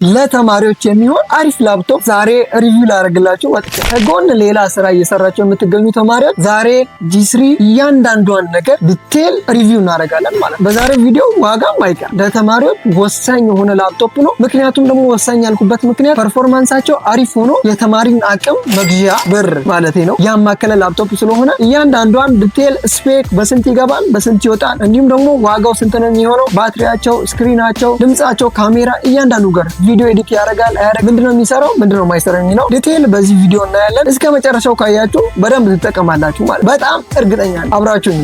ለተማሪዎች የሚሆን አሪፍ ላፕቶፕ ዛሬ review ላደርግላችሁ ወጥቼ ከጎን ሌላ ስራ እየሰራችሁ የምትገኙ ተማሪዎች ዛሬ G3 እያንዳንዷን ነገር detail review እናደርጋለን ማለት ነው። በዛሬ ቪዲዮ ዋጋም አይቀር ለተማሪዎች ወሳኝ የሆነ ላፕቶፕ ነው። ምክንያቱም ደግሞ ወሳኝ ያልኩበት ምክንያት performance ኣቸው አሪፍ ሆኖ የተማሪን አቅም መግዣ ብር ማለት ነው ያማከለ ላፕቶፕ ስለሆነ እያንዳንዷን detail spec በስንት ይገባል፣ በስንት ይወጣል፣ እንዲሁም ደግሞ ዋጋው ስንት ነው የሚሆነው፣ ባትሪያቸው፣ screen ኣቸው፣ ድምጻቸው፣ ካሜራ እያንዳንዱ ጋር ቪዲዮ edit ያደርጋል አያደርግ፣ ምንድነው የሚሰራው ምንድነው የማይሰራው የሚለው detail በዚህ ቪዲዮ እናያለን። እስከ መጨረሻው ካያችሁ በደንብ ትጠቀማላችሁ ማለት በጣም እርግጠኛ ነኝ። አብራችሁ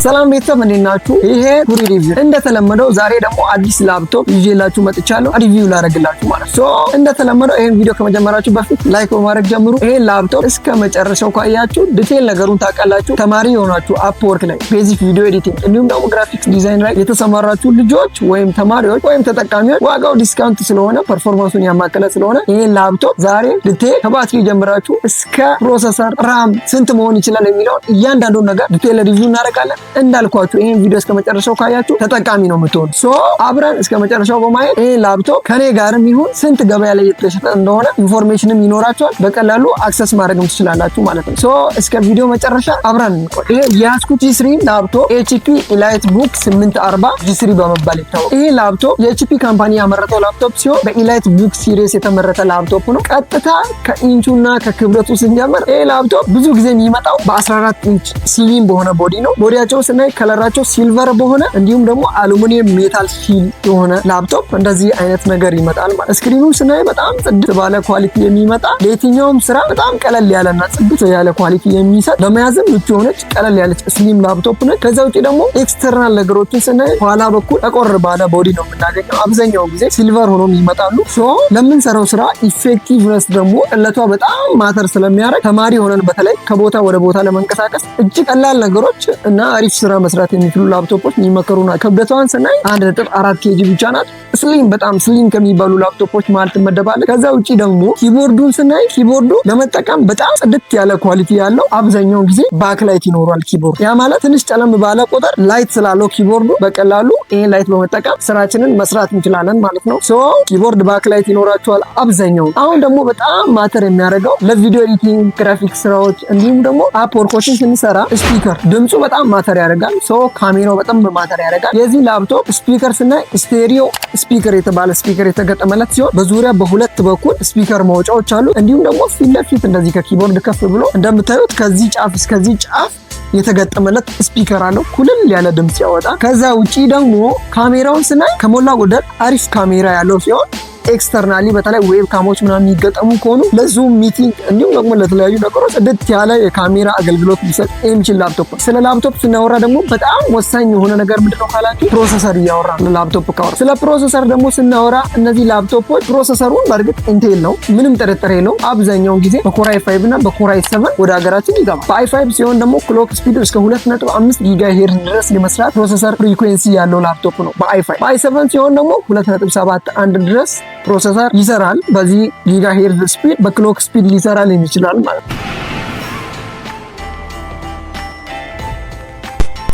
ሰላም ቤተሰብ እንዴት ናችሁ? ይሄ ቱሪ review እንደተለመደው ዛሬ ደግሞ አዲስ ላፕቶፕ ይዤላችሁ መጥቻለሁ። review ላደርግላችሁ ማለት so እንደተለመደው ይሄን ቪዲዮ ከመጀመራችሁ በፊት like በማድረግ ጀምሩ። ይሄን ላፕቶፕ እስከ መጨረሻው ካያችሁ detail ነገሩን ታውቃላችሁ። ተማሪ የሆናችሁ Upwork ላይ basic video editing እንዲሁም ደግሞ graphics design ላይ የተሰማራችሁ ልጆች ወይም ተማሪዎች ወይም ተጠቃሚዎች ዋጋው discount ስለሆነ performance ኡን ያማከለ ስለሆነ ይሄን ላፕቶፕ ዛሬ detail ከባትሪ ጀምራችሁ እስከ processor፣ RAM ስንት መሆን ይችላል የሚለውን እያንዳንዱን ነገር detail review እናደርጋለን። እንዳልኳችሁ ይሄን ቪዲዮ እስከ መጨረሻው ካያችሁ ተጠቃሚ ነው የምትሆኑ። so አብረን እስከ መጨረሻው በማየት ይሄን ላፕቶፕ ከኔ ጋርም ይሁን ስንት ገበያ ላይ የተሸጠ እንደሆነ information ም ይኖራችኋል። በቀላሉ access ማድረግም ትችላላችሁ ማለት ነው። so እስከ ቪዲዮ መጨረሻ አብረን እንቆይ። ይሄ የያዝኩት G3 ላፕቶፕ HP EliteBook 840 G3 በመባል ይታወቃል። ይሄ ላፕቶፕ የ HP company ያመረተው ላፕቶፕ ሲሆን በ EliteBook series የተመረተ ላፕቶፕ ነው። ቀጥታ ከኢንቹና ከክብደቱ ስንጀምር ይሄ ላፕቶፕ ብዙ ጊዜ የሚመጣው በ14 ኢንች slim በሆነ body ነው። body ያቸው ስናይ color ኣቸው silver በሆነ እንዲሁም ደግሞ aluminum metal feel የሆነ ላፕቶፕ እንደዚህ አይነት ነገር ይመጣል ማለት። screen ኑ ስናይ በጣም ጽድት ባለ quality የሚመጣ ለየትኛውም ስራ በጣም ቀለል ያለና ጽድት ያለ quality የሚሰጥ ለመያዝም ምቹ የሆነች ቀለል ያለች slim ላፕቶፕ ነች። ከዛ ውጭ ደግሞ external ነገሮችን ስናይ ኋላ በኩል ጠቆር ባለ body ነው የምናገኘው። አብዛኛው ጊዜ silver ሆኖም ይመጣሉ። so ለምንሰራው ስራ effectiveness ደግሞ ቅለቷ በጣም matter ስለሚያደርግ ተማሪ ሆነን በተለይ ከቦታ ወደ ቦታ ለመንቀሳቀስ እጅግ ቀላል ነገሮች እና አሪፍ ስራ መስራት የሚችሉ ላፕቶፖች የሚመከሩ ናቸው። ክብደቷን ስናይ 1.4 kg ብቻ ናት። slim በጣም slim ከሚባሉ ላፕቶፖች መሀል ትመደባለች። ከዛ ውጪ ደግሞ keyboard ኡን ስናይ keyboard ኡ ለመጠቀም በጣም ጽድት ያለ quality ያለው አብዛኛውን ጊዜ backlight ይኖሯል keyboard። ያ ማለት ትንሽ ጨለም ባለ ቁጥር light ስላለው keyboard ኡ በቀላሉ ይሄን light በመጠቀም ስራችንን መስራት እንችላለን ማለት ነው። so keyboard backlight ይኖራቸዋል አብዛኛው። አሁን ደግሞ በጣም matter የሚያደርገው ለ video editing፣ graphic ስራዎች እንዲሁም ደግሞ Upwork ኦችን ስንሰራ speaker ድምፁ በጣም matter ያደርጋል። so ካሜራው በጣም matter ያደርጋል። የዚህ ላፕቶፕ speaker ስናይ stereo speaker የተባለ speaker የተገጠመለት ሲሆን በዙሪያ በሁለት በኩል speaker መውጫዎች አሉ። እንዲሁም ደግሞ ፊት ለፊት እንደዚህ ከ keyboard ከፍ ብሎ እንደምታዩት ከዚህ ጫፍ እስከዚህ ጫፍ የተገጠመለት speaker አለው። ኩልል ያለ ድምፅ ያወጣል። ከዛ ውጪ ደግሞ ካሜራውን ስናይ ከሞላ ጎደል አሪፍ ካሜራ ያለው ሲሆን externally በተለይ webcam ኦች ምናምን የሚገጠሙ ከሆኑ ለ Zoom meeting እንዲሁም ደግሞ ለተለያዩ ነገሮች ጽድት ያለ የካሜራ አገልግሎት ሊሰጥ የሚችል ላፕቶፕ ነው። ስለ ላፕቶፕ ስናወራ ደግሞ በጣም ወሳኝ የሆነ ነገር ምንድነው ካላችሁ processor እያወራ ላፕቶፕ ካወራ። ስለ processor ደግሞ ስናወራ እነዚህ ላፕቶፖች processor ኡን በእርግጥ Intel ነው፣ ምንም ጥርጥር የለውም። አብዛኛውን ጊዜ በ Core i5 እና በ Core i7 ወደ ሀገራችን ይገባል። በ i5 ሲሆን ደግሞ clock speed ኡ እስከ 2.5 gigahertz ድረስ የመስራት processor frequency ያለው ላፕቶፕ ነው በ i5። በ i7 ሲሆን ደግሞ 2.71 ድረስ processor ይሰራል። በዚህ gigahertz speed በ clock speed ሊሰራል ይችላል ማለት ነው።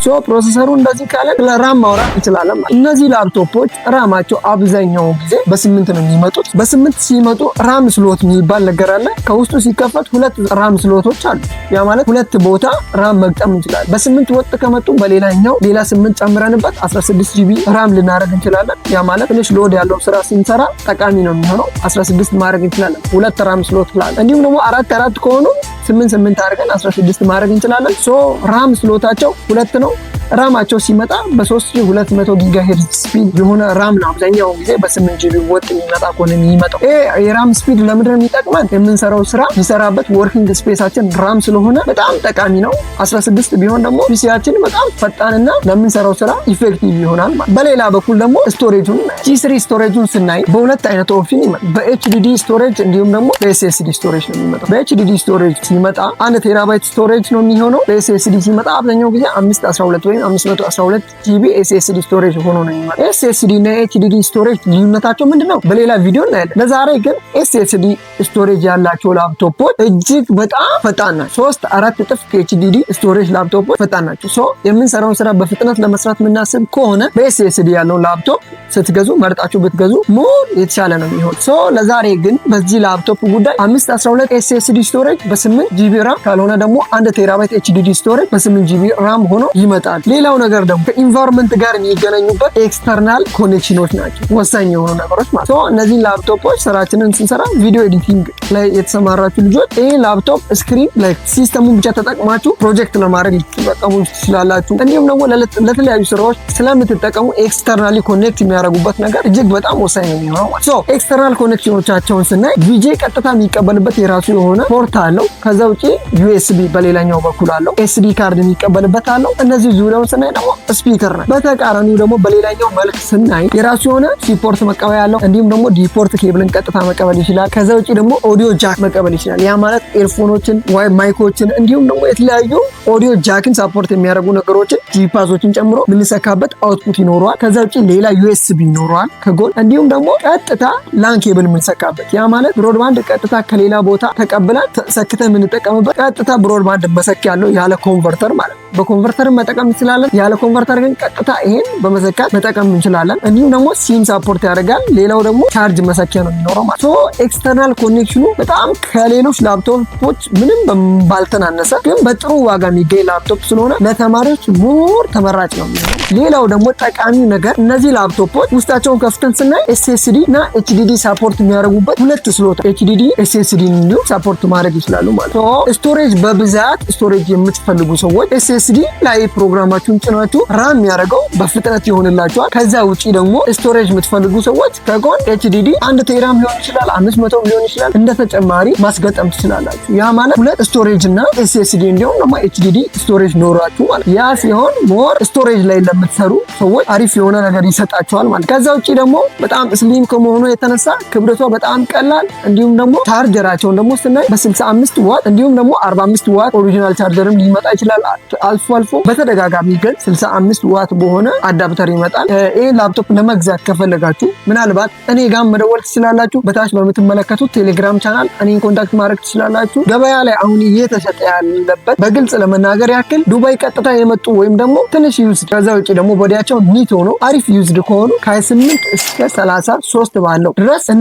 so processor ኡ እንደዚህ ካለ ስለ RAM ማውራት እንችላለን ማለት። እነዚህ ላፕቶፖች RAM ኣቸው አብዛኛው ጊዜ በስምንት ነው የሚመጡት። በስምንት ሲመጡ RAM slot የሚባል ነገር አለ። ከውስጡ ሲከፈት ሁለት RAM slot ኦች አሉ። ያ ማለት ሁለት ቦታ RAM መግጠም እንችላለን። በስምንት ወጥ ከመጡ በሌላኛው ሌላ ስምንት ጨምረንበት 16 GB RAM ልናደርግ እንችላለን። ያ ማለት ትንሽ load ያለው ስራ ስንሰራ ጠቃሚ ነው የሚሆነው። 16 ማድረግ እንችላለን፣ ሁለት RAM slot ስላለ። እንዲሁም ደግሞ አራት አራት ከሆኑ ስምንት ስምንት አድርገን 16 ማድረግ እንችላለን። so RAM slot ኣቸው ሁለት ነው። RAM ኣቸው ሲመጣ በ3200 gigahertz speed የሆነ RAM ነው። አብዛኛው ጊዜ በ8 GB ወጥ የሚመጣ ከሆነ የሚመጣው ይሄ የ RAM speed ለምንድን ነው የሚጠቅመን? የምንሰራው ስራ የሚሰራበት working space ኣችን RAM ስለሆነ በጣም ጠቃሚ ነው። 16 ቢሆን ደግሞ PC ያችን በጣም ፈጣንና ለምንሰራው ስራ effective ይሆናል። በሌላ በኩል ደግሞ storage ኡን G3 storage ኡን ስናይ በሁለት አይነት option ይመጣል። በ HDD storage እንዲሁም ደግሞ በ SSD storage ነው የሚመጣው። በ HDD storage ሲመጣ 1 terabyte storage ነው የሚሆነው። በ SSD ሲመጣ አብዛኛው ጊዜ 5 12 ወይም 512 GB SSD storage ሆኖ ነው የሚመጣው። SSD እና HDD storage ልዩነታቸው ምንድን ነው? በሌላ ቪዲዮ እናያለን። ለዛሬ ግን SSD storage ያላቸው ላፕቶፖች እጅግ በጣም ፈጣን ናቸው። 3-4 እጥፍ ከ HDD storage ላፕቶፖች ፈጣን ናቸው። So የምንሰራውን ስራ በፍጥነት ለመስራት የምናስብ ከሆነ በ SSD ያለውን ላፕቶፕ ስትገዙ መርጣችሁ ብትገዙ more የተሻለ ነው የሚሆን። So ለዛሬ ግን በዚህ ላፕቶፕ ጉዳይ 512 SSD storage በ8 GB RAM፣ ካልሆነ ደግሞ 1 terabyte HDD storage በ8 GB RAM ሆኖ ይመጣል። ሌላው ነገር ደግሞ ከ environment ጋር የሚገናኙበት external connection ኖች ናቸው ወሳኝ የሆኑ ነገሮች ማለት ነው። እነዚህን ላፕቶፖች ስራችንን ስንሰራ፣ video editing ላይ የተሰማራችሁ ልጆች ይህ laptop screen ላይ system ኡን ብቻ ተጠቅማችሁ ፕሮጀክት ለማድረግ ልትጠቀሙ ትችላላችሁ። እንዲሁም ደግሞ ለተለያዩ ስራዎች ስለምትጠቀሙ externally connect የሚያደርጉበት ነገር እጅግ በጣም ወሳኝ ነው የሚሆነው። So external connection ኖቻቸውን ስናይ VGA ቀጥታ የሚቀበልበት የራሱ የሆነ port አለው። ከዛ ውጪ USB በሌላኛው በኩል አለው። SD card የሚቀበልበት አለው። እነዚህ ዙሪያውን ስናይ ደግሞ speaker ነው። በተቃራኒው ደግሞ በሌላኛው መልክ ስናይ የራሱ የሆነ C port መቀበያ አለው። እንዲሁም ደግሞ D port cable ን ቀጥታ መቀበል ይችላል። ከዛ ውጪ ደግሞ audio jack መቀበል ይችላል። ያ ማለት earphone ኖችን ወይ mic ኦችን እንዲሁም ደግሞ የተለያዩ audio jack ን support የሚያደርጉ ነገሮችን ጂፓሶችን ጨምሮ የምንሰካበት output ይኖረዋል። ከዛ ውጪ ሌላ USB ይኖረዋል ከጎን፣ እንዲሁም ደግሞ ቀጥታ LAN cable የምንሰካበት፣ ያ ማለት broadband ቀጥታ ከሌላ ቦታ ተቀብለን ሰክተን የምንጠቀምበት ቀጥታ broadband መሰኪያ ያለው ያለ converter ማለት ነው። በ converter መጠቀም እንችላለን። ያለ converter ግን ቀጥታ ይሄን በመሰካት መጠቀም እንችላለን። እንዲሁም ደግሞ SIM support ያደርጋል። ሌላው ደግሞ charge መሰኪያ ነው የሚኖረው ማለት። So external connection ኑ በጣም ከሌሎች ላፕቶፖች ምንም ባልተናነሰ ግን በጥሩ ዋጋ የሚገኝ ላፕቶፕ ስለሆነ ለተማሪዎች more ተመራጭ ነው የሚሆነው። ሌላው ደግሞ ጠቃሚ ነገር እነዚህ ላፕቶፖች ውስጣቸውን ከፍተን ስናይ SSD እና HDD support የሚያደርጉበት ሁለት slot HDD፣ SSD እንዲሁም support ማድረግ ይችላሉ ማለት ነው። Storage በብዛት storage የምትፈልጉ ሰዎች SSD ላይ ፕሮግራማችሁን ጭናችሁ run የሚያደርገው በፍጥነት ይሆንላችኋል። ከዛ ውጪ ደግሞ storage የምትፈልጉ ሰዎች ከጎን HDD 1 tera ም ሊሆን ይችላል፣ 500 ሊሆን ይችላል፣ እንደ ተጨማሪ ማስገጠም ትችላላችሁ። ያ ማለት ሁለት storage እና SSD እንዲሁም ደግሞ HDD storage ኖሯችሁ ማለት። ያ ሲሆን more storage ላይ ለምትሰሩ ሰዎች አሪፍ የሆነ ነገር ይሰጣችኋል ማለት። ከዛ ውጪ ደግሞ በጣም slim ከመሆኑ የተነሳ ክብደቷ በጣም ቀላል፣ እንዲሁም ደግሞ ቻርጀራቸውን ደግሞ ስናይ በ65 ዋት እንዲሁም ደግሞ 45 ዋት original charger ም ሊመጣ ይችላል። አልፎ አልፎ በተደጋጋሚ ግን 65 ዋት በሆነ adapter ይመጣል። ይህ ላፕቶፕ ለመግዛት ከፈለጋችሁ ምናልባት እኔ ጋር መደወል ትችላላችሁ። በታች በምትመለከቱት ቴሌግራም ቻናል እኔን contact ማድረግ ትችላላችሁ። ገበያ ላይ አሁን እየተሸጠ ያለበት በግልጽ ለመናገር ያክል ዱባይ ቀጥታ የመጡ ወይም ደግሞ ትንሽ used፣ ከዛ ውጭ ደግሞ body ያቸው neat ሆኖ አሪፍ used ከሆኑ ከ28 እስከ 33 ባለው ድረስ።